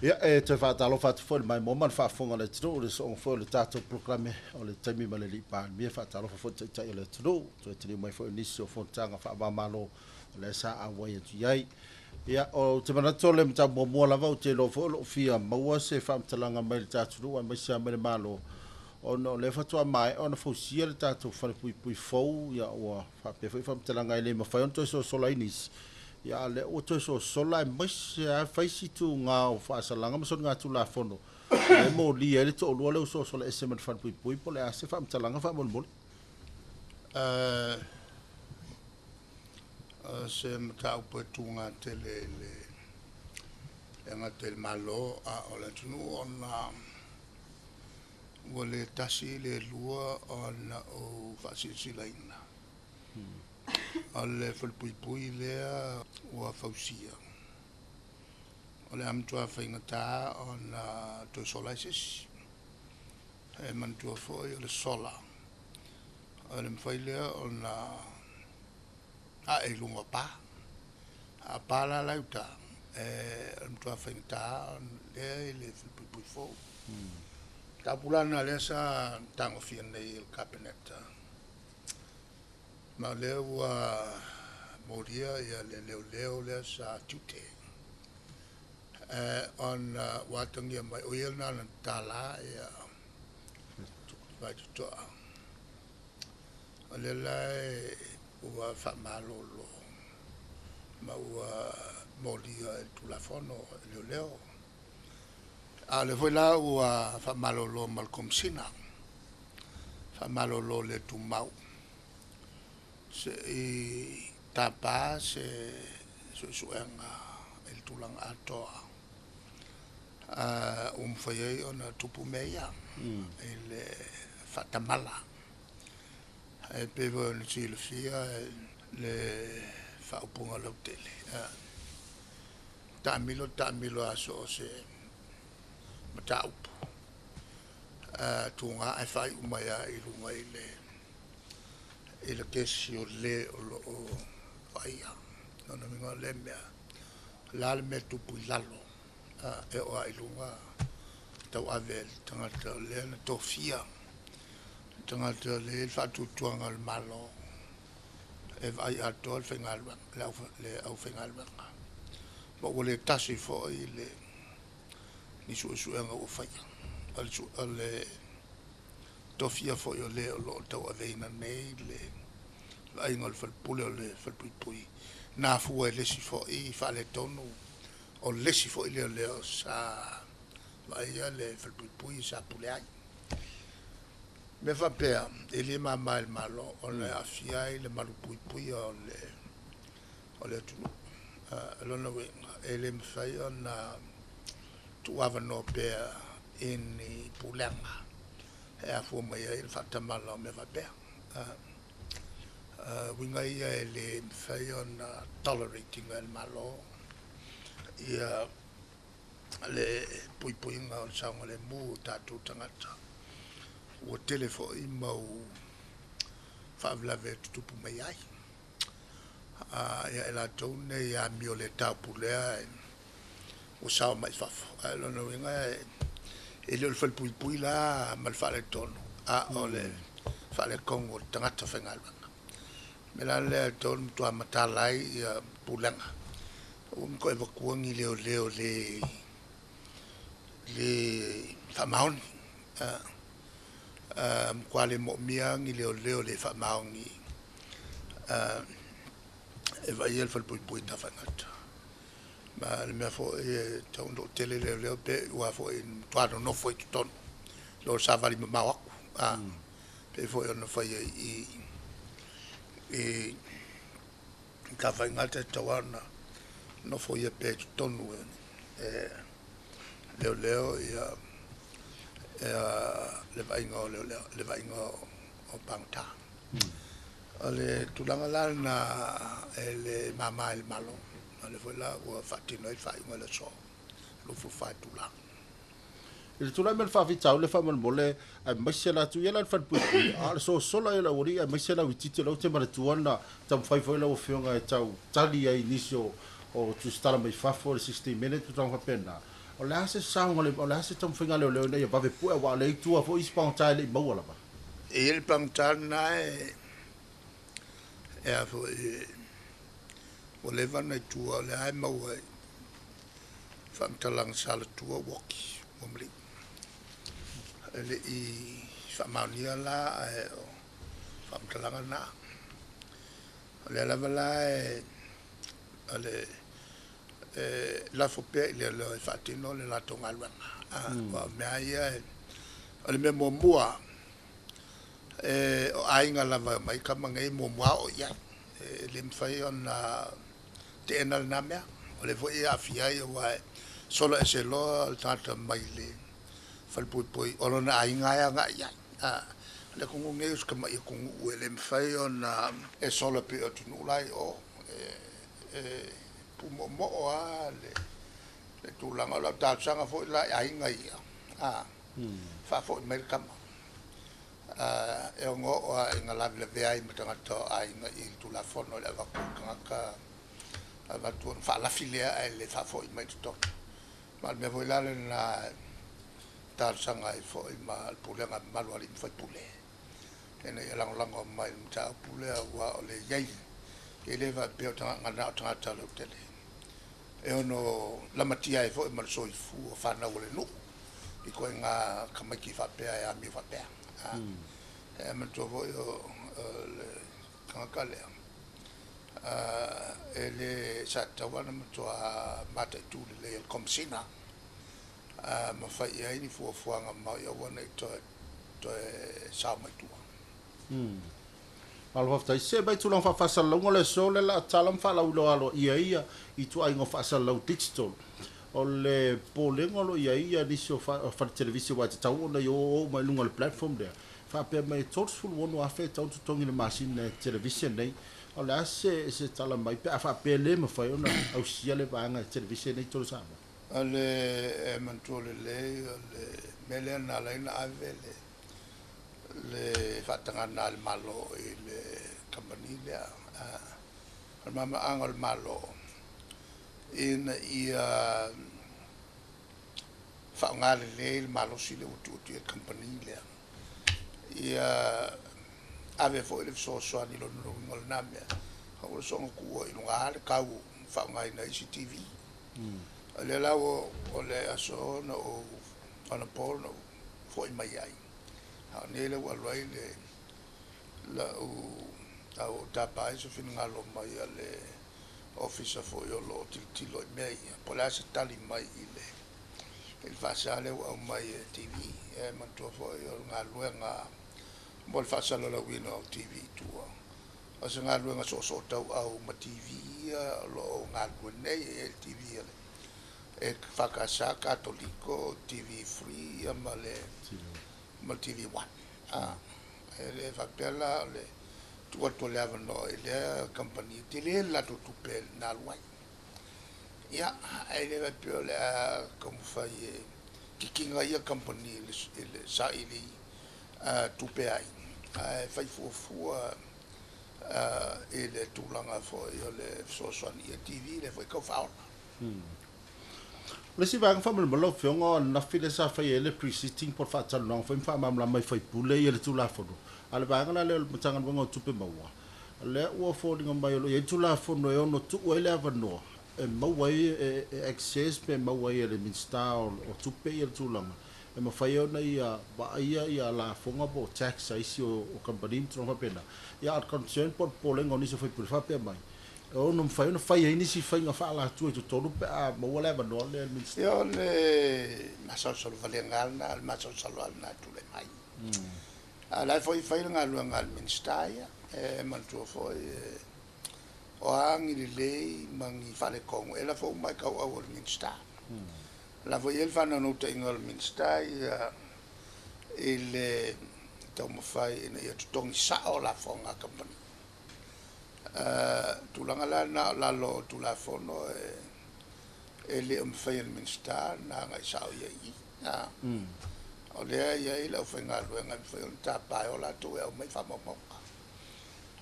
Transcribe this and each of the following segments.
Ia, e toe faatalofa atu foi i le maimoa ma le faafofoga a le atunuu i le sooga foi o le tatou polokalame o le taimi ma le Alii Palemia. Faatalofa foi i le Taitai o le atunuu, toe taliu mai foi i nisi o fonotaga faava-o-Malo o lea sa auai atu i ai. Ia, ou te manatu o le mataupu muamua lava, ou te iloa foi o lo o fia maua se faamatalaga mai le tatou atunuu aemaise lava mai le Malo, ona o lea faatoa maea ona fausia le tatou falepuipui fou, ia ua faapea foi faamatalaga e le mafai ona toe sosola ai nisi, ia a o lea ua toe sosola aemaise lava fai si tuga o faasalaga ma soligatulafono lea e molia ai le toalua lea ua sosola ese ma le falepuipui. Po o le a se faamatalaga faamolemole? O se mataupu e tuga tele i le e gata i le Malo a o le atunuu ona ua le tasi le lua ona ou faasilasilaina o le falepuipui lea ua fausia o le a matua faigata ona toe sola ai se isi. E manatua foi o le sola o le mafai lea ona ae i luga o pa. A o pa la la i uta, e o le matua faigata ona lea i le falepuipui fou. Mataupu la lena lea sa tagofia nei e le Kapeneta, ma o lea ua molia le leoleo lea sa tiute ona ua atagia mai o ia lena na tatala faitotoa. O lea la e ua faamalolo ma ua molia i le Tulafono e leoleo. A o lea foi la ua faamalolo ma le Komesina, faamalolo le tumau se i tapa se suesuega i le tulaga atoa ua mafai ai ona tupu mea ia i le faatamala. E pei foi ona silafia le faaupuga lautele, taamilo taamilo lava so o se mataupu tuga ae faaiu mai lava i luga i le kesi o le o lo o vaaia. O lona uiga o lea mea, o le a le mea e tupu i lalo, e oo lava i luga e tauave e le tagata o lea na tofia, le tagata o lea e i ai le faatuatuaga o le Malo e vaai atoa le faigaluega, le aufaigaluega. Ma ua le tasi foi le ni suesuega ua faia. O le tofia foi o le o lo o tauaveina nei le vaaiga o le falepule o le falepuipui, na afua i le isi foi faaletonu o le isi foi leoleo sa vaaia le falepuipui sa pule ai. Mea faapea, e le mama i le Malo ona e aafia ai le malupuipuia o le atunuu. O lona uiga, e le mafai ona tuuavanoa pea i ni pulega e afua mai ai le faatamala o mea faapea. Uiga ia e le mafai ona tolerate ina e le Malo ia le puipuiga o le saogalemu o tatou tagata. Ua tele foi mau faalavelave e tutupu mai ai. Ia e latou nei amio le taupulea ua sao mai fafo. Ae o lona uiga e le o le falepuipui la ma le faaletonu, a o le faaletonu o le tagata faigaluega. O le mea la lea e tatau ona matua mataala ai ia pulega, aua ne i toe avatua ni leoleo le le faamaoni. Matua le moomia lava ni leoleo le faamaoni e vaaia le falepuipui i Tafaigata. Ma o le mea foi e tatau ona toatele leoleo pe aua foi na matua nonofo ai i totonu i lo le savali mamao atu, pei foi ona faia i i i Tafaigata e tatau lava ona nofoia pea i totonu e leoleo ia le vaaiga o leoleo, le vaaiga o pagota. O le tulaga la lena e le mama i le Malo, o lea foi la ua faatino ai le faaiuga i le aso 24 itula. I le tulai mai o le faafitauli faamolemole aemaise la atu ia la le falepuipui a o le sosola ia o le aualii aemaise le auitiiti o lea ou te manatua na taumafai foi lau Afioga e tau tali ai i nisi o tusitala mai fafo le 60 minutes ma tulaga faapena. O le a se saoga o le a se taumafaiga a leoleo ina ia vave pue aua o lea i tua foi isi pagota e le i maua lava. E i ai le pagota lena e e a foi ua leva ona i tua o lea e maua i faamatalaga sa alatua ua oti ua maliu. E le i faamaonia la ae o faamatalaga na. O lea lava la e o le e lafo pea i leoleo e faatino le latou galuega. Aua o mea ia o le mea muamua e o aiga lava e omai tama nei muamua oo i ai. E le mafai ona teena lena mea. O lea foi e aafia ai aua e sola ese loa le tagata mai le falepuipui o lona aiga e agai i ai. O le atunuu lenei o se tamai atunuu e le mafai ona e sola pei o atunuu la i o. E pumoomoo lava le tulaga. O lau talosaga foi la i aiga ia, faafoi mai le tama. E ono oo lava ina lavelavea ai ma tagata o aiga i le Tulafono i le avatu o le tagata avatu ona faalafi lea ae le faafoi mai i totonu. Ma o le mea foi la lena e talosaga ai foi ma le pulega mamalu a alii ma faipule ina ia lagolago mai i le mataupu lea aua o le i ai e le faapea o tagata na o tagata lautele e ono lamatia ai foi ma le soifua o fanau a le nuu i ituaiga tamaiti faapea e amio faapea. E manatua foi o le tagata lea e le sa tatau lava ona matua mataitu lelei e le Komesina ma fai i ai ni fuafuaga ma ia aua ne i toe sao mai tua. Malo faafetai. Se mai tulaga faafasalalauga o le aso lea o le a tala ma faalauiloa aloaia ia ituaiga o faasalalau digital. O le popolega o lo o i ai ia nisi o fale televise aua e tatau ona i o uma i luga o le platform lea, faapea mai e $36,000 e tatau ona totogi i le masina e televise nei. O le a se tala mai pe a faapea e le mafai ona ausia le vaega e televise nei i totonu o Samoa? O le e manatua lelei o le mea lea na ala ai ona ave le faatagaga a le Malo i le kamupani lea. O le malamaaaga o le Malo ina ia faaaoga lelei le malosi lea ua tuu atu i le kamupani lea, ia ave foi le fesoasoani i lona uiga o lena mea, aua le soona tuua i luga le tau faaaogaina ai isi TV. O lea la ua o le aso na ou anapo na ou foi mai ai, a o nei lea ua alu ai le lau a ua ou tapa ai se finagalo mai a le ofisa foi o lo o tilotilo i mea ia, po o le a se tali mai i le faasa lea ua aumai e TV. E manatua foi o le galuega mo le faasalalauina o TV i tua, o se galuega soosoo tauau ma TV ia o lo o galulue nei. E i ai le TV a le EFKS Katoliko, TV3 ia ma le TV1. E le faapea la o le tuu atu o le avanoa i lea kamupani, e tele le latou tupe na alu ai. Ia, ae le faapea o le a taumafai e kikiga ia kamupani i le saili tupe ai, ae fai fuafua i le tulaga foi o le fesoasoani ia TV lea foi tau faaola. O le isi vaega faamolemole lau Afioga, o ananafi lea sa faia ai le pre-sitting po o le faatalanoaga foi ma faamalamalama i sui usufono le Tulafono. A o le vaega la lea o le Matagaluega o Tupe Maua, o lea ua foliga mai o lo o i ai le Tulafono e ono tuu ai le avanoa e maua ai e access pe maua ai e le Minisita o Tupe le tulaga e mafai ai ona ia vaaia ia lafoga po o tax a isi o kamupani ma tulaga faapena. Ia, a o le concern po o le popolega o nisi o sui usufono faapea mai, e ono mafai ona fai ai nisi faiga faaalatua i totonu pe a maua le avanoa lea e le Minisita. Ia, o le masalosalo valega lava lena, o le masalosalo lava lena e tulai mai. A o la e foi e fai le galuega a le Minisita ia, e manatua foi o a ni lelei ma ni faaletonu, e lafo uma i tauau o le Minisita. O la foi e i ai le faanaunautaiga o le Minisita ia i le taumafai ina ia totogi sao lafoga a kamupani. Tulaga la na o lalo o Tulafono e le o mafai e le Minisita na agai sao i ai i. O lea e i ai le aufaigaluega e mafai ona tapa e o latou e aumai faamaumauga.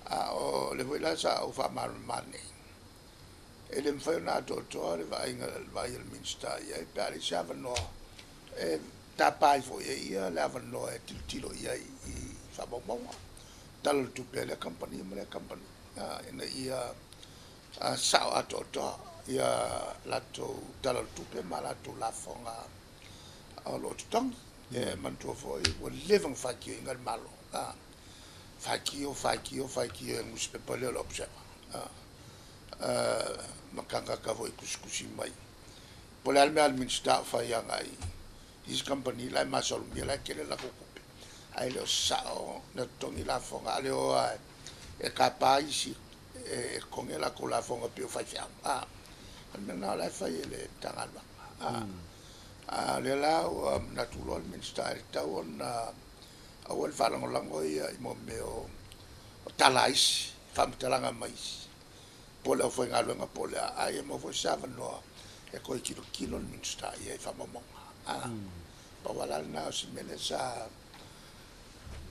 A o le foi la sa ou faamalamalama nei, E le mafai ona atoatoa le vaaiga le vaai a le Minisita i ai pe a leai se avanoa e tapa ai foi e ia le avanoa e tilotilo i ai i faamaumauga, Tala o le Tupe a lea kamupani ma lea kamupani, ina ia sao atoatoa ia latou Tala o le Tupe ma latou lafoga o lo o totogi. E manatua foi ua leva ona faitioina le Malo, faitio, faitio, faitio i le nusipepa lea o le Observer, ma tagata foi e tusitusi mai po o le a le mea a le Minisita o fai agai i isi kamupani la e masalomia la e tele latou tupe, ae le o sao na totogi lafoga, a o le o lava e tapa isi e totogi a latou lafoga pei o faifeau. O le mea lena o la e fai e le Matagaluega. A o lea la ua manatu loa le Minisita e tatau ona aua le faalagolago ia i mea o tala a isi, faamatalaga mai isi, po o le aufaigaluega po o le a, a ia maua foi se avanoa e toe tilotilo le Minisita i ai i faamaumauga. Pau lava la lena o si mea lea sa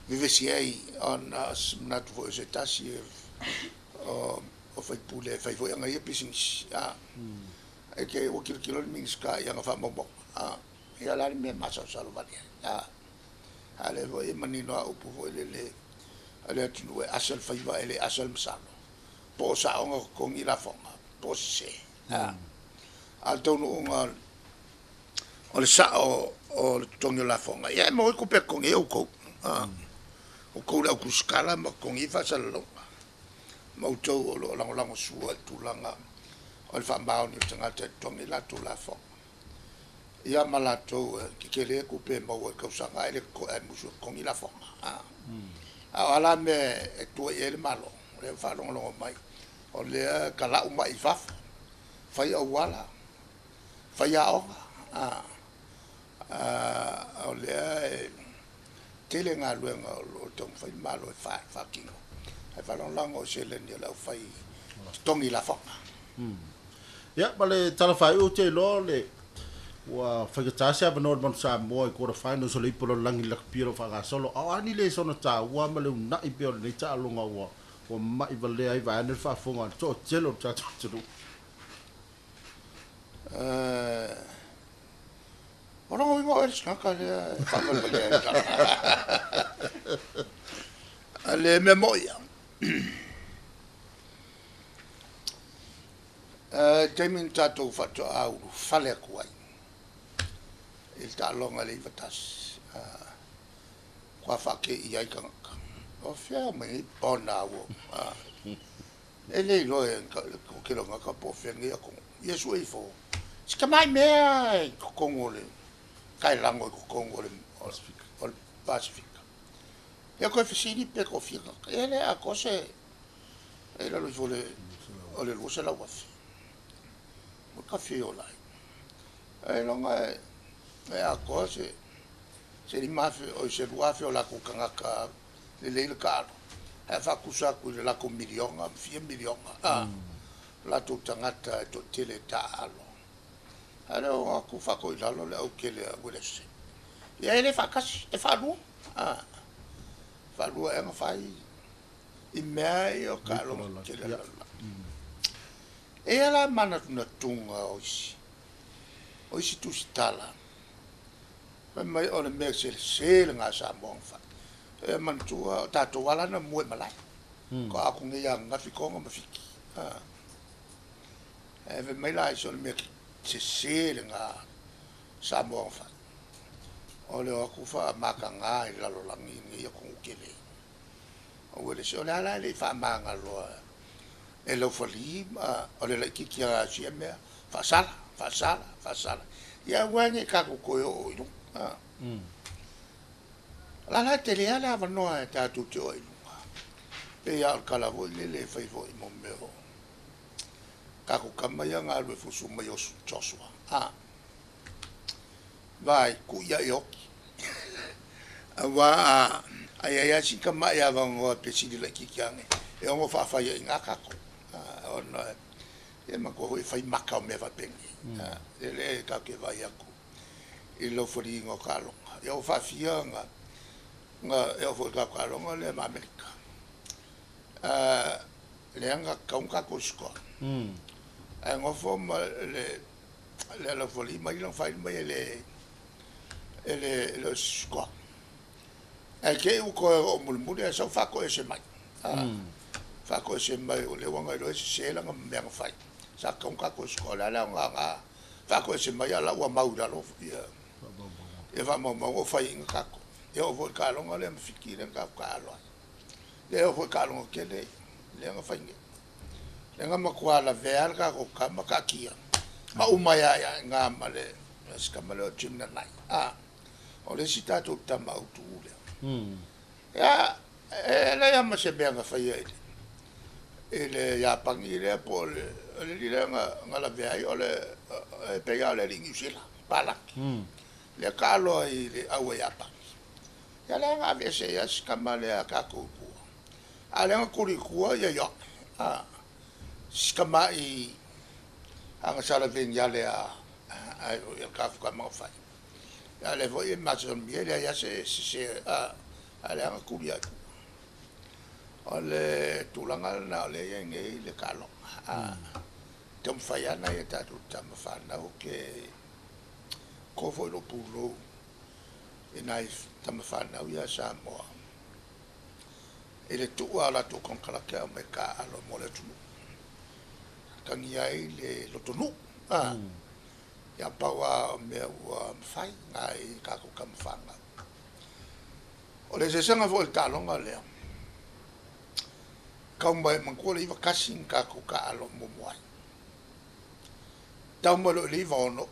vevesi ai, ona o se manatu foi o se tasi o sui usufono e fai foi ana ia pisinisi, e te ua tilotilo le Minisita i ana faamaumauga, ia o le a le mea e masalosalo vale ai? A o lea foi e manino lava upu foi lele a le atunuu, e asa le faiva e le asa le masalo, po o sao ona totogi lafoga po o sese. A o le taunuuga o le sao o le totogi o lafoga, ia e maua ai tupe e totogi ai outou, outou le au tusitala ma totogi ai faasalalauga, ma outou o lo o lagolago sua i le tulaga o le faamaoni o tagata e totogi latou lafoga, ia ma latou e tetele tupe e maua i tausaga ae le ae musu e totogi lafoga. A o a la mea e tua i ai le Malo, o lea ua faalogologo mai o lea e talau mai i fafo, fai auala, fai aoga, o lea e tele galuega o lo o taumafai le Malo e faatino, ae faalagolago i seleni a le aufai totogi lafoga. Ia, ma le tala faaiu, ou te iloa o le ua faigata se avanoa o le Manu Samoa i quarter finals o le Ipu o le Lalolagi i le lakapi o lo o faagasolo. A o a ni lesona taua ma le uunai pea o lenei taaloga ua ma'i valea ai vaeane le faafofoga a le toatele o le tatou atunuu? O lona uiga o oe le isi tagata lea e faavalevalea ai tala. A le mea moi ia. I le taimi na tatou faatoa ulufale atu ai i le taaloga i le 91, matua faateia ai tagata. O fea mai nei bona ua e le iloa e le toatele o tagata po o fea lenei atunuu. Ia sue ifo si tamai mea i totonu o le taelago i totonu o le Pasefika. Ia toe fesili pe toafia tagata. Ia le atoa se e i lalo ifo o le 200,000. Ua tafi ola ai. Ailoga e atoa se 5,000 oi se 2,000 o latou tagata lelei le taalo, ae faatusa atu i le latou miliona ma fia miliona latou tagata e toatele e taaalo. A o lea ua atu faatoilalo le autele a Uelese. Ia e le faatasi, e faalua. Faalua ea na fai i mea ia o taaloga tetele a le lalolagi. E i ai la manatunatuga o isi tusitala, fai mai o le mea selese lena a Samoa na fai. E manatua o tatou ala na mua i malae. Ko aku nei ananafi Toga ma Fiti. E fai mai la isi o le mea sese lena Samoa na fai. O le o atu faamataga i le lalolagi nei atunuu tele. O Uelese, o le ala e le i faamagaloa e laufali ma o le laitiiti lava o sia mea, faasala, faasala, faasala. Ia aua ne i tatou toe oo i luga. O la la e tele lava le avanoa e tatou te oo ai i luga. Pei lava o le tala foi lele e fai foi mo mea o tatou tama ia na alu e fusu mai o Joshua. Vaai, tuu ia e oti. Aua a i ai lava si tamai avanoa pe sili laitiiti ane, e ono faafai ai i ina tatou. Ona e manatua foi e fai maka o mea faapenei. Lele e tatou te vaai atu i le laufaliina o taaloga. Ia ua faafia na e oo foi i le tatou taaloga lea ma Amerika. Lea na tatau ona tatou score. Ae gofo ma le le alaufali mai lona faili mai e le e le e le o se sikoa. Ae te i ua toe oo mulimuli ae sau faatoese mai. Faatoese mai o lea ua na iloa e sese lana mea na fai. Sa tatau ona tatou sikoa. O le a le aoga na faatoese mai a o la ua mau i lalo ia faamaumauga o faiaina tatou. E oo foi i le taaloga lea ma Fiti lea na tatou taaalo ai. Lea e oo foi i taaloga tele lea na fai nei. Lea na matua lavea lava le tatou tama taatia ma uma ai lava i ina ma le si tama lea o Jim Nanai. O le isi tatou tama autu lea. Ia, e leai lava ma se mea na faia i le Iapani lea po o le alii lea na lavea ai, o le e pei lava o le alii Niu Sila, palagi. Lea taalo ai i le aua Iapani. Ia lea na aveese ai lava si tama lea a tatou i tua. A o lea na tuli i tua ia Ioane, si tamai agasala veniale a le tafu tama na fai. A o lea foi e masalomia e leai lava se sese, a o lea na tuli lava i tua. O le tulaga lena o lea e i ai nei le taaloga. Taumafai lava nai a tatou tama fanau ke ko foi lou pulou i nai tama fanau ia Samoa i le tuu a latou konekarate aumai taaalo mo le atunuu. Tagi ai le lotonuu. Ia pau lava o mea ua mafai nai tatou tama fanau. O le eseesega foi o le taaloga lea, tau mai manatua le 91 na tatou taaalo muamua ai. Tau mai loa i le 96,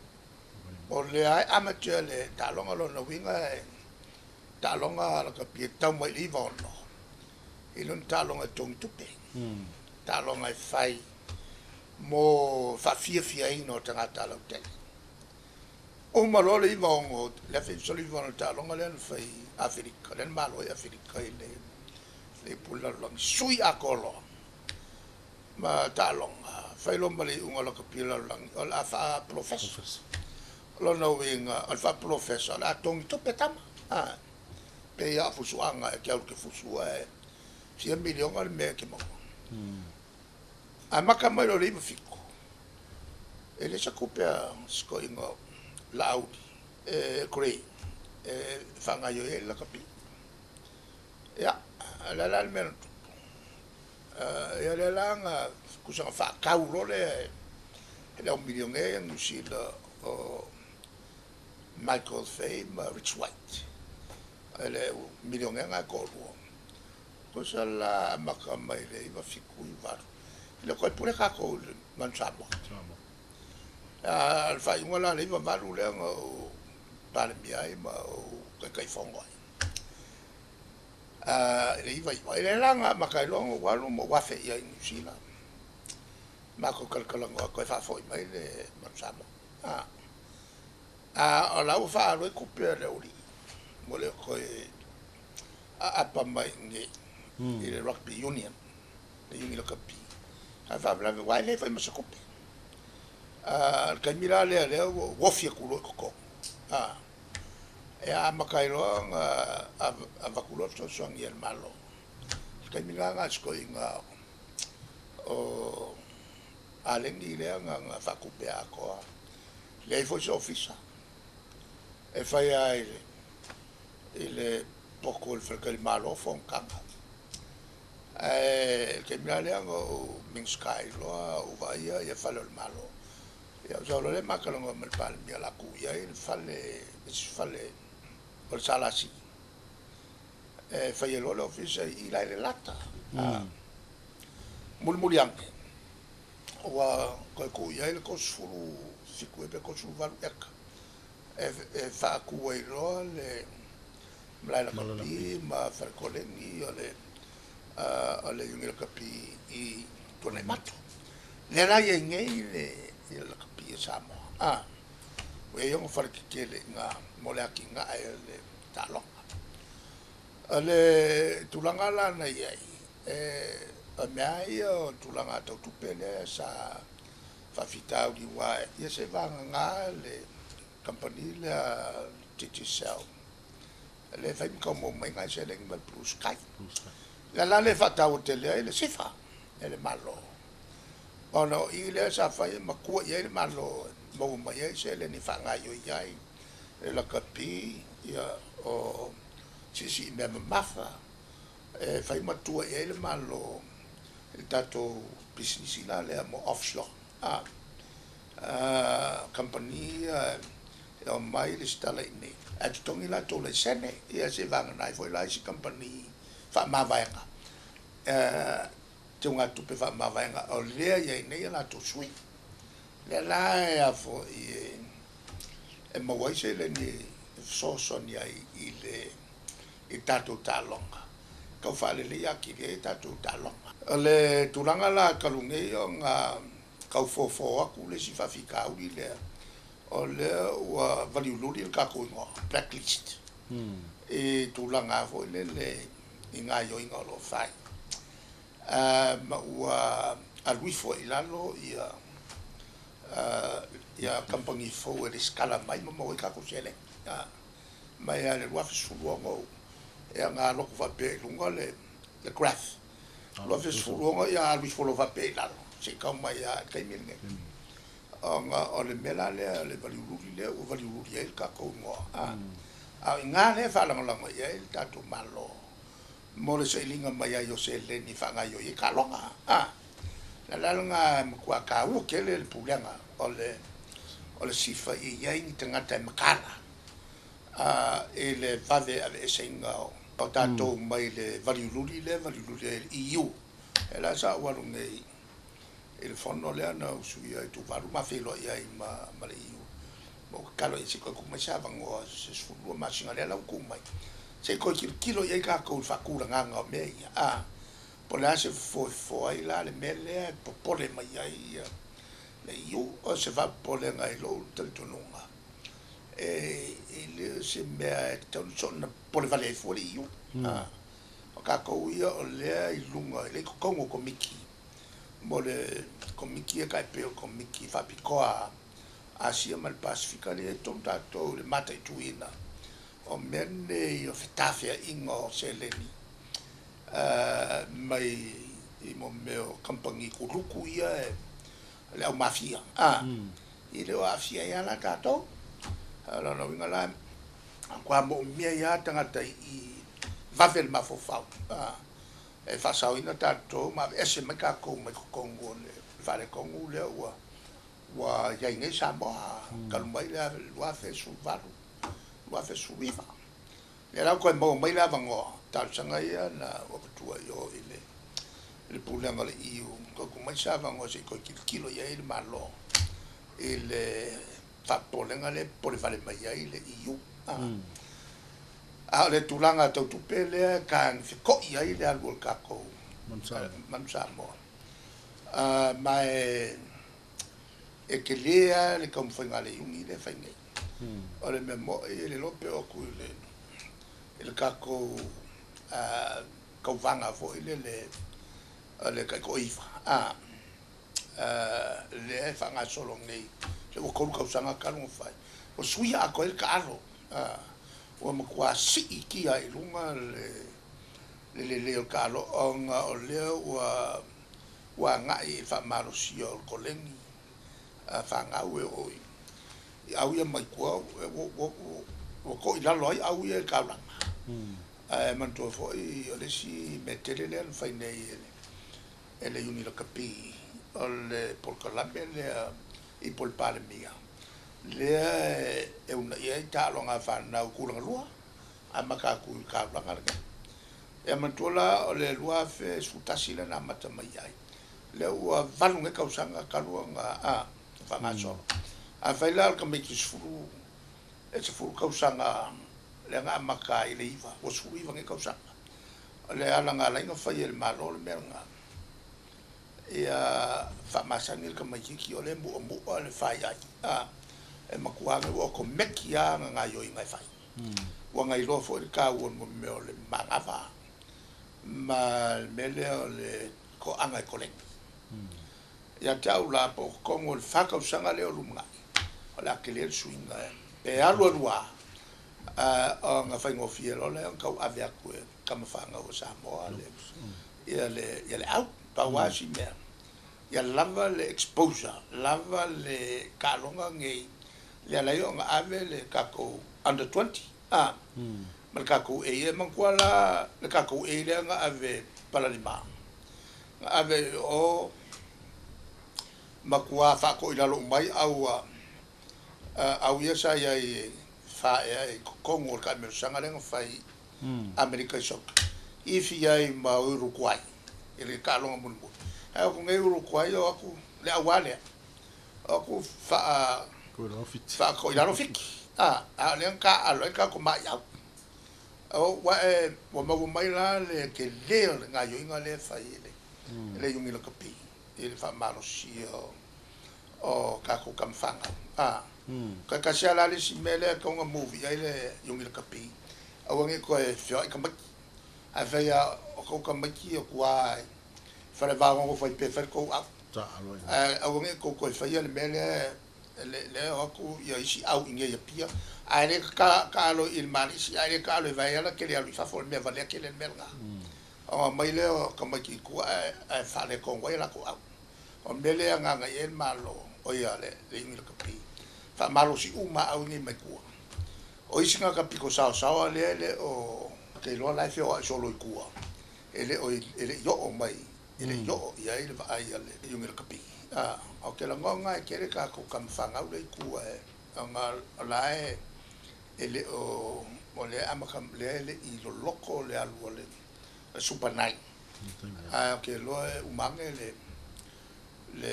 o lea e amateur le taaloga lona uiga e taaloga lakapi e tau mai i le 96, i lona taaloga e togi tupe. Taaloga e fai mo faafiafiaina o tagata lautele. Uma loa le 96, le 1996 taaloga lea na fai Aferika, lea na malo ai Aferika i le ipu lalolagi, sui atoa loa ma taaloga, fai loa ma le iuga o lakapi lalolagi, o le a faapolofesa. Lona uiga, o le faapolofesa, o le a togi tupe tama. Pei a o fusuaga e te alu te fusua e fia miliona le mea e te maua. A maka mai loa le 97, e le sa tupe a sikoiga Laauli, e Grey, e faagaoioi ai le lakapi. Ia, o le a la le mea na tupu? Ia lea la na tusa na faatau loa lea e le au milionea ia Niu Sila o Michael Fay ma Rich White. E le milionea na e toalua. Tusa la amata mai le 97 98. E le o toe pule tatou i le Manu Samoa. A le faaiuga la le 98 lea na ou Palemia ai ma ou Taitaifono ai. I le 99, e le la na amata ai loa ona ou alu ma ou afe i ai i Niu Sila. Matou talatalanoa toe faafoi mai le Manu Samoa. A o la ua faaalu ai tupe a le aualii mo le toe aapa mai i i le Rugby Union, le Iuni Lakapi. Ae faalavelave aua e le fai ma se tupe. Le taimi la lea lea ua ofi atu loa i totonu. E amata ai loa ona avatu loa le fesoasoani a le Malo. Le taimi la na sikoiga o aleni lea na faatupe atoa. Leai foi se ofisa e fai lava i le poko o le faletalimalo fonotaga. Ae le taimi la lea na ou Minisita ai loa ou vaaia ia fale o le Malo. Ia ou sau loa lea ma talanoa ma le Palemia o le a tuu i ai le fale, le isi fale o le SLC. E fai ai loa le ofisa i la i le Lata. Mulimuli ane, ua toe tuu i ai le 37 pe 38 eka e faatu ai loa le malae lakapi ma fale koleni o le Iuni Lakapi i Tuanaimato. Lea la i ai nei le lakapi a Samoa. Ua i ai ona fale tetele i ina mo le atinae o le taaloga. O le tulaga la na i ai, o mea ia o tulaga tau tupe lea sa faafitauli aua ia se vagana le kamupani lea Digicel le fai ma tau maua mai nai seleni mai le Blue Sky. Lea la le faataua tele ai le SIFA e le Malo. Ona o i lea sa fai e matua i ai le Malo e maua mai ai seleni e faagaoioi ai le lakapi, ia, o siisii mea mamafa e fai matua i ai le Malo i le tatou pisinisi la lea mo offshore kamupani ia e omai lesitala i inei ae totogi latou laisene, ia seivagana ai foi la isi kamupani faamavaega, teugatupe faamavaega o lea e i ai nei a latou sui. Lea la e a foi e maua ai seleni e fesoasoani ai i le i tatou taaloga, tau faaleleia atili ai tatou taaloga. O le tulaga la talu nei ona tau fofo atu le isi faafitauli lea, o lea ua valiululi le tatou igoa, blacklist, i tulaga foi lele i gaoioiga o lo o fai. Ma ua alu ifo ai i lalo ia kamupani fou e resitala mai ma maua ai tatou seleni. Mai lava i le 2016 ia na alu atu faapea i luga le graph. 2016 ia alu ifo loa faapea i lalo seia tau mai lava i le taimi lenei. Ona o le mea la lea o le valiululi lea ua valiululi ai le tatou igoa. A o i ina lea e faalagolago i ai le tatou Malo mo le sailiga mai ai o seleni e faagaoioi ai taaloga. O le ala lena e matua taua tele le pulega o le SIFA ia i ai ni tagata e mataala i le vave aveeseina o tatou mai le valiululi lea e valiululi ai le EU. E la sa ou alu nei i le fono lea na usuia i Tuvalu ma feiloai ai ma le EU. Ma ou tatalo i ai se i toe tuu mai se avanoa se 12 masina lea la ua tuu mai, se i toe tilotilo i ai tatou i le faatulagaga o mea ia. Po o le a se fofo e fofo ai la le mea lea e popole mai ai le EU. O se faapopolega i lou talitonuga, e le o se mea e tatau ona popole vale ai fua le EU. O tatou ia o lea i luga i le totonu o komiti, mo le komiti e tai pei o le komiti faapitoa Asia ma le Pasefika lea e totonu tatou i le mataituina o mea nei o fetafeaiga o seleni mai i mo mea o kamupani kuluku ia e le au mafia. I le o aafia ai lava la tatou. O lona uiga la, matua moomia ai lava tagata i vave le mafaufau e faasaoina tatou ma aveese mai tatou mai totonu o le faaletonu lea ua i ai nei Samoa talu mai le 2018, 2019. Lea la ua toe maua mai le avanoa, talosaga ia na ua avatua i o i le pulega o le EU, toe tuu mai se avanoa se i toe tilotilo i ai le Malo i le faapopolega lea e popole vale mai ai le EU. A o le tulaga tau tupe lea e taga feto'i ai le alu o le tatou Manu Samoa. Ma e tele lava le taumafaiga a le Iuni lea e fai nei. O le mea mo'i e le iloa pe oo atu i le tatou tauvaga foi lele o le taitoaiva lea e faagasolo nei, ua 3 tausaga talu ona fai, ua suia atoa ai le taalo, ua matua sii kia i luga le lelei o le taalo ona o lea ua agai i le faamalosia o le koleni fanau e oo i au ia mai tua ua toilalo ai au ia i le taulaga. Ae manatua foi o le isi mea tele lea na fai nei e le Iuni Lakapi o le polokalame lea i po le Palemia lea e uunai ai taaloga a fanau tulaga lua amata atu i le taulaga lenei. Ia manatua la o le 2011 lea na amata mai ai, lea ua 8 nei tausaga talu ona faagasolo. Afai la o le tamaiti 10 tausaga lea na amata ai i le 9, ua 19 nei tausaga. O le ala na ala ai ona fai e le Malo le mea lena, ia faamasani le tamaitiiti o lea e muamua le fai ai, e matua ua otomeki lava na gaoioiga e fai. Ua nailoa foi le taua o le mea o le manava ma le mea lea o le toaga e koleni. Ia te au la po o totonu o le 4 tausaga lea o lumanai, o le a tele le suiga pe alu alu lava ona faigofie loa lea ona tauave atu e tama fanau o Samoa ia le au. Pau lava si mea Ia lava le exposure, lava le taaloga nei le ala ai ona ave le tatou under 20 ma le tatou A. E manatua la le tatou A lea na ave Palalima, na ave i o matua faatoilalo uma ai au ia sa iai e faaea i totonu o le taamilosaga lea na fai Amerika i soccer, ifi ai ma Uruguay i le taaloga mulimuli. Ae o atu nei Uruguay o atu le auā lea, o atu faatoilalo Fiti, a o lea na taaalo ai le tatou maiau. Ua e ua maua mai la le telē o le gaoioiga lea e fai e le Iuni Lakapi i le faamalosia o tatou tamafanau. Taitasi lava la le isi mea lea e tatau ona move i ai le Iuni Lakapi, aua ne i toe feoai tamaiti. Ae fai lava o tou tamaiti o tua i falevaogogo fai pe fai le tou au. Ae aua ne i tou toe faia le mea lea lea o atu ia isi au i inei i Apia, ae le taalo i le Malisi, ae le taalo i Vaiala, tele alu i fafo, o le mea valea tele le mea lena. Ona omai lea o tamaiti i tua ae faaletonu ai latou au. O le mea lea e agaga i ai le Malo, o ia le Iuni Lakapi, faamalosi uma au nei mai tua. O isi tagata pito saosaoa lea e le o te iloa la e feoai solo i tua, e le o e le i oo mai, e le i oo i ai le vaai a le Iuni Lakapi. Ou te lagona e tele tatou tamafanau lea i tua e ona o la e le o o lea amata lea e le i loloto le alu a le Super 9. Ae ou te iloa e uma ane le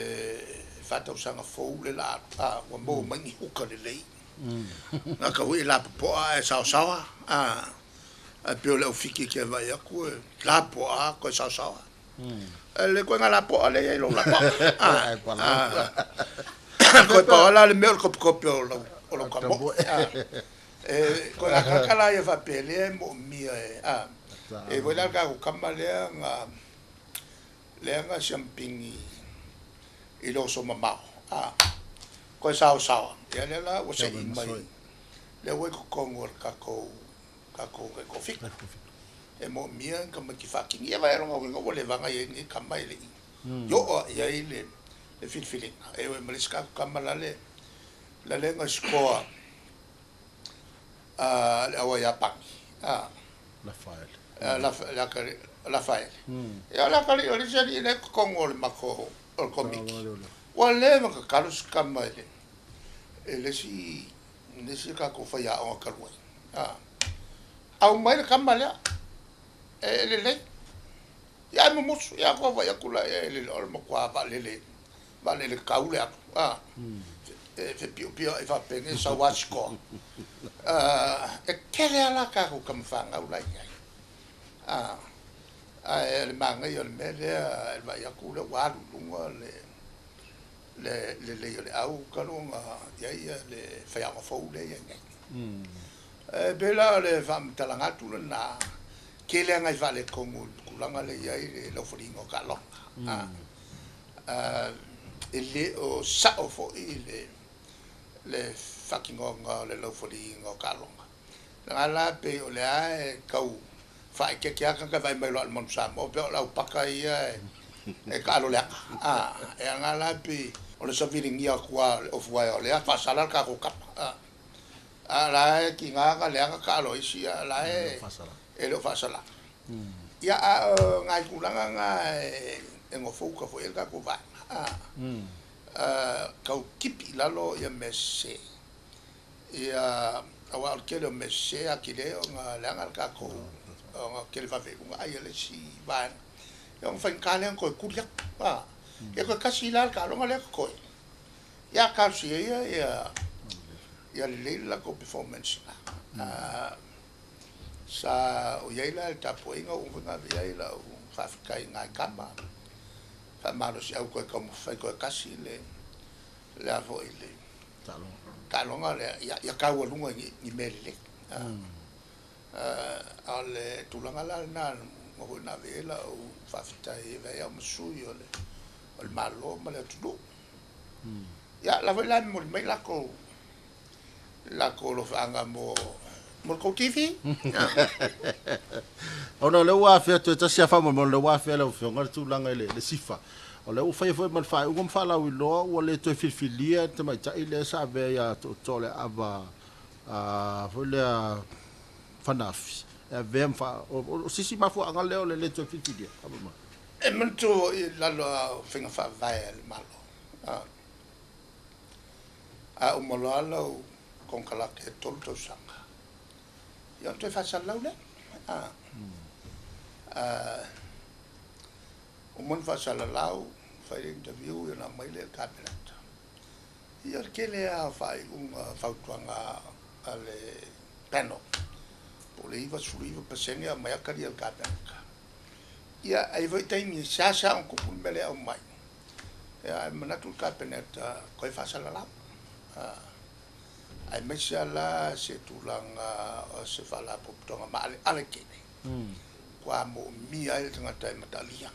4 tausaga fou le la alu, ua maua mai ni huka lelei. Gata foi e lapopoa ae saosaoa, ae pei o le aufiki ke vaai atu e lapoa koe saosaoa. E le koe ngā lapoa le iai lou lapoa. Koe pau la le mea o le kopekope o lau kamo. E koe la kaka ia faapea lea e moomia e e foi la tatou kama lea na siampigi i le oso mamao. Koe saosaoa. Ia lea la ua se'i mai lea ua i totonu o le tatou taitoafitu. E moomia tamaiti faatini. Ia vaai lona uiga ua leva i ai lenei kama e le i oo i ai le filifiliga. E oi ma le isi tatou kama la le na sikoa le aua Iapani. Rafael. Rafael. Ia o le akalii o le isi alii lea i totonu o le matou o le komiti. Ua leva tatalo si kama i le isi tatou faiaoga talu ai. Aumai le kama lea e lelei. Ia ae mumusu, ia koa vaai atu la ia e lele o le matua vaalele vaalele kau le alu. E fepiopio ai faapene sau asikoa. E tele lava la tatou tamafanau la i ai. Ae o le manaia o le mea lea e vaai atu lea ua alu i luga le lelei o le au talu ona i ai ia le faiaoga fou lea e i ai nei. E pei la o le faamatalaga atu lena, tele lava nai faaletonu i le tulaga lea e i ai le laufaliga o taaloga. E le o sao foi le faatinoga o le laufaliga o taaloga. Lena la pei o lea e tau faaeteete lava tagata e vaai mai loa i le Manu Samoa pei o le aupaka ia e taalo leaga. E aga la pei o le saviligia atu lava o le ofuae o lea faasala le tatou kama. A la e tiga na leaga taalo isi a la e e le o faasala. Ia a o nai tulaga na e gofouka foi ai le tatou vaega. Tau tipi i lalo ia mea sese. Ia aua o le tele o mea sese atili ai ona leaga le tatou ona tele vave i luga ai e le isi vaega. Ia ona faigata lea ona toe tuli atu. Ia toe tasi la le taaloga lea totoe. Ia talosia ia ia lelei le latou performance. Sa o i ai la le tapuaiga ua uma foi ona ave i ai lau faafetai i nai kama. Faamalosiau toe taumafai toe tasi le a foi le taaloga lea ia taualuga i ni mea lelei. A o le tulaga la lena na foi na ave i ai lau faafetai e avea ai au ma sui o le Malo ma le atunuu. Ia la foi la e momoli mai latou alofaaga mo le tou TV. Ona o lea ua afea toe tasi a faamolemole, lea ua afea lau Afioga le tulaga i le SIFA. O lea ua faia foi ma le faaiuga ma faalauiloa ua le toe filifilia le tamaitai lea sa avea ia Tootooaleaava foi lea Fanafi e avea ma o se isi mafuaaga lea o le le toe filifilia. E manatua i lalo o faiga faavae a le Malo. A uma loa lau konekarate e 3 tausaga, ia ona toe faasalalau lea. Uma ona faasalalau, fai le interview, ia ona aumai lea i le Kapeneta. Ia o le tele lava o faaiuga fautuaga a le panel, po o le 99% e aumai lava talia e le Kapeneta. Ia, e i ai foi taimi e seasea ona tupu le mea lea e aumai, ia ae manatu le Kapeneta toe faasalalau. Aemaise lava la se tulaga o se faalapotopotoga maaleale tele, ua moomia ai le tagata e mataalia.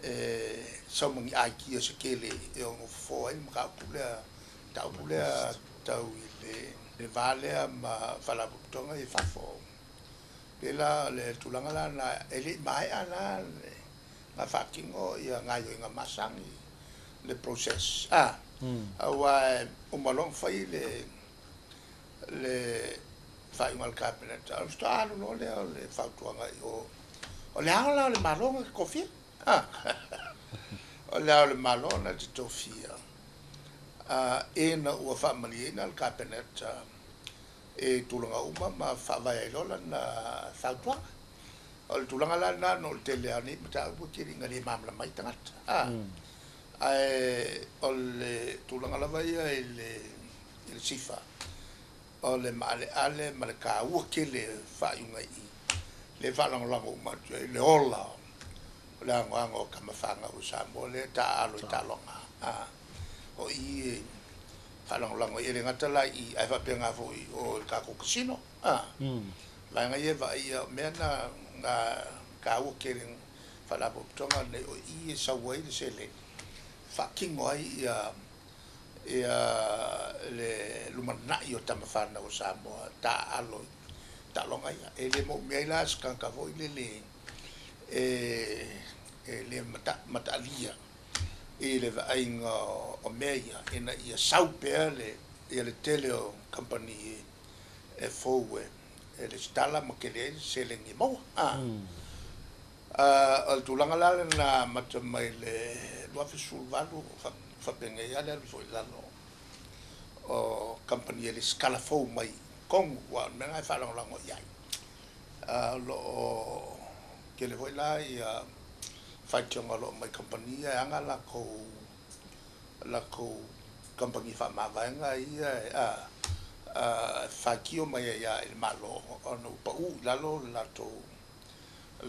E sau ma ni idea se tele e ono fofo ai le mataupu lea tau i le va lea ma faalapotopotoga i fafo. Pe la le tulaga la na e le i maea la na faatino ia gaoioiga masani le process. Aua uma loa ona fai le faaiuga a le Kapeneta, ona faatoa alu loa lea o le fautuaga i o. O le ao la o le Malo na te tofia. O le ao o le Malo na te tofia. E na ua faamalieina le Kapeneta e tulaga uma ma faavae ai loa lana fautuaga. O le tulaga la lena no le tele lava o nei mataupu e tele ina le malamalama ai tagata. Ae o le tulaga lava ia i le SIFA, o le maaleale ma le taua tele faaiuga i i, le faalagolago uma atu ai le ola o le anoano o tamafanau o Samoa lea e taaalo i taaloga. O i e faalagolago ai, e le gata la i i, ae faapena foi o le tatou casino. Vaega ia e vaaia, o mea na taua tele faalapotopotoga nei, o i e sau ai le seleni, faatino ai ia le lumanai o tamafanau o Samoa taaalo i taaloga ia. E le moomia ai la se tagata foi lele e le mataalia i le vaaiga o mea ia, ina ia sau pea le tele o kamupani e fou e resitala ma tele ai le seleni e maua. O le tulaga la lena amata mai le 2018, faapenei lava le alu foi i lalo o kamupani e resitala fou mai totonu, aua o le mea lena e faalagolago i ai. O lo o tele foi la ia faitioga o lo o mai kamupani ia e aga latou kamupani faamavaega ia e faitio mai ai lava i le Malo ona ua pau i lalo le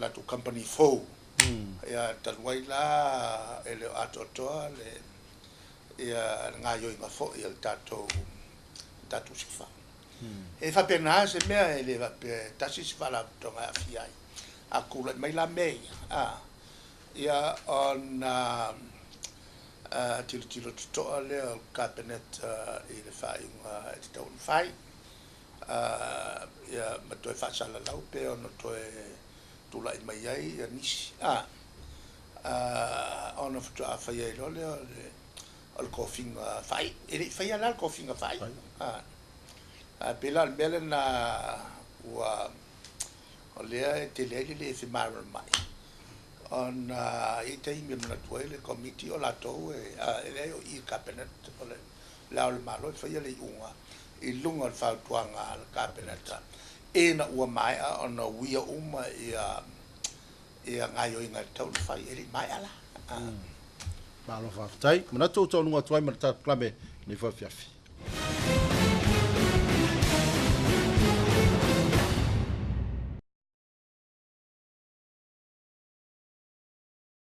latou kamupani fou. Ia talu ai la e le o atoatoa le gaoioiga foi a le tatou SIFA. E faapena se mea, e le faapea tasi se faalapotopotoga e aafia ai. A tulai mai la mea ia, ia ona tilotilo totoa lea o le Kapeneta i le faaiuga e tatau ona fai. Ia ma toe faasalalau pe ono toe tulai mai ai ia nisi. Ona faatoa fai ai loa lea o le tofiga faaiu. E le i faia la le tofiga faaiu. Ae pei la o le mea lena ua o lea e tele ai le le femalamalamaai, ona e i ai taimi e manatu ai le komiti o latou e leai o i i le Kapeneta, o le ao o le Malo e faia le iuga i luga o le fautuaga a le Kapeneta, ina ua maea ona uia uma ia gaoioiga e tatau ona fai, e le i maea la. Malo faafetai. Manatu ua taunuuga atu ai ma le tatou polokalame i lenei afiafi.